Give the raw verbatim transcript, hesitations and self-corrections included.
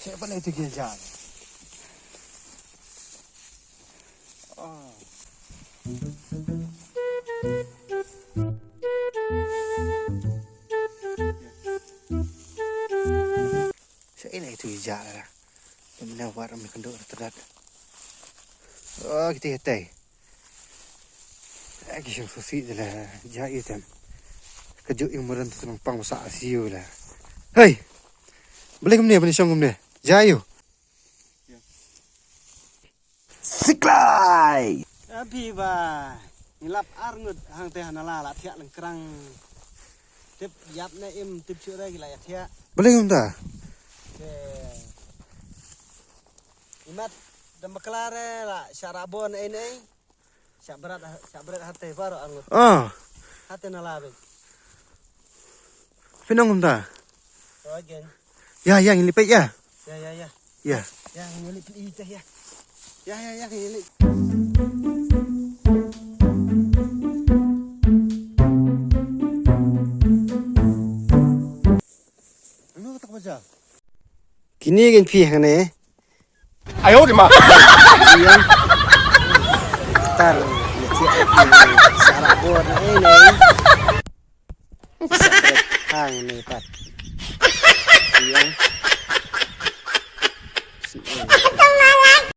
Siapa itu dia jalan? Oh. Sa ina itu ija la. Ina war mi kendo terdat. Oh, kita hetai. Aki shong susi de la ja item. Kejuk ing muran tu nang pang sa siu la. Hei. Boleh kumne, boleh shong kumne. Ja yu. Siklai. Abi ba. Ngi lap arngut hangte hana la la thiah lengkrang. Tip yap ne im tip shu re ki la ya thiah. Boleh kumta. Te. Imat dam bakla re la sharabon ei nei. Shabrat shabrat hate baro arngut. Ah. Hate na la be. Pinong kumta. So again. Ya, ya, ngin lipit ya. Ya, ya, ya. Ya. Ya, ngin lipit ita ya. Ya, ya, ya, ngin lipit. Ano tak baca? Kini ngin phi hangne. Ayo di ma. Tar. Sharabon ei nei. Hangne pat. Iyang.